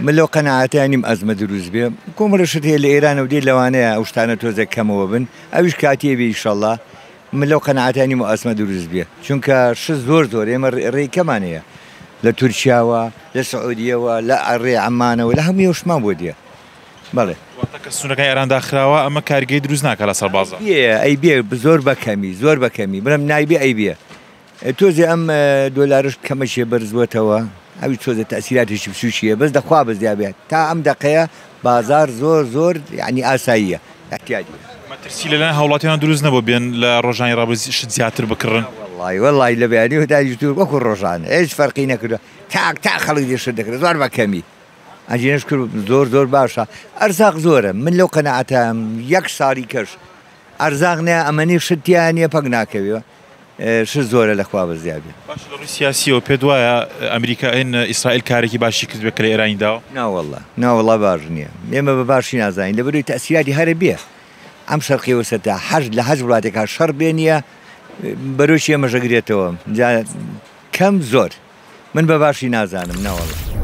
من لەو قەناعەتە نیم ئەزمە دروست بێ کۆمەڵە شت هەیە لە ئێرانەوە دێ لەوانەیە ئەو شتانە تۆزێک کەمەوە بن ئەویش کاتیە بێ ئیشەڵا من لەو قەناعەتە نیم ئەزمە دروست بێ چونکە شت زۆر زۆر ئێمە ڕێی کەمان هەیە لە تورکیاوە لە سعودیەوە لە ڕێ عەمانەوە لە هەموو شتمان بۆ دێ بەڵێ. واتە کە سنوورەکانی ئێران داخراوە ئەمە کاریگەری دروست ناکات لەسەر بازاڕ. بێ ئەی بێ زۆر بە کەمی زۆر بە کەمی بڵێم نایبێ ئەی بێ تۆزێ ئەم دۆلارش کەمەشێ بەرزبووەتەوە ئەوی تۆزێ تەئسیراتێکی بچووکیە بەس دەخوا بەس دیابێت تا ئەم دەقەیە بازار زۆر زۆر یعنی ئاساییە احتیاجیە. مەترسی لەلایەن هاوڵاتیان دروست نەبوو بێن لە ڕۆژانی ڕابردوو شت زیاتر بکڕن؟ وەڵی وەڵی لە بەیانی دانیشتوو وەکو ڕۆژانە هیچ فەرقی نەکردووە تاک تا خەڵک دێ شت دەکرێت زۆر بە کەمی ئەجینەش کرد زۆر زۆر باشە ئەرزاق زۆرە من لەو قەناعەتام یەک ساڵی کەش ئەرزاق نیە ئەمەنی شت تیا نییە پەک ناکەوێ شت زۆرە لە خوا بەزیابێ. باش لە ڕووی سیاسیەوە پێت وایە ئەمریکا ئێن ئیسرائیل کارێکی باشی کردبێت کە لە ئێرانی داوە؟ ناوەڵا ناوەڵا باش نییە ئێمە بە باشی نازانین لەبەرئەوەی تەئسیراتی هەرە بێ ئەم شەرقی وسەتە حەش لە هەچ وڵاتێکا شەڕ بێ نییە بەرۆکی ئێمەش ئەگرێتەوە جا کەم زۆر من بە باشی نازانم ناوەڵا.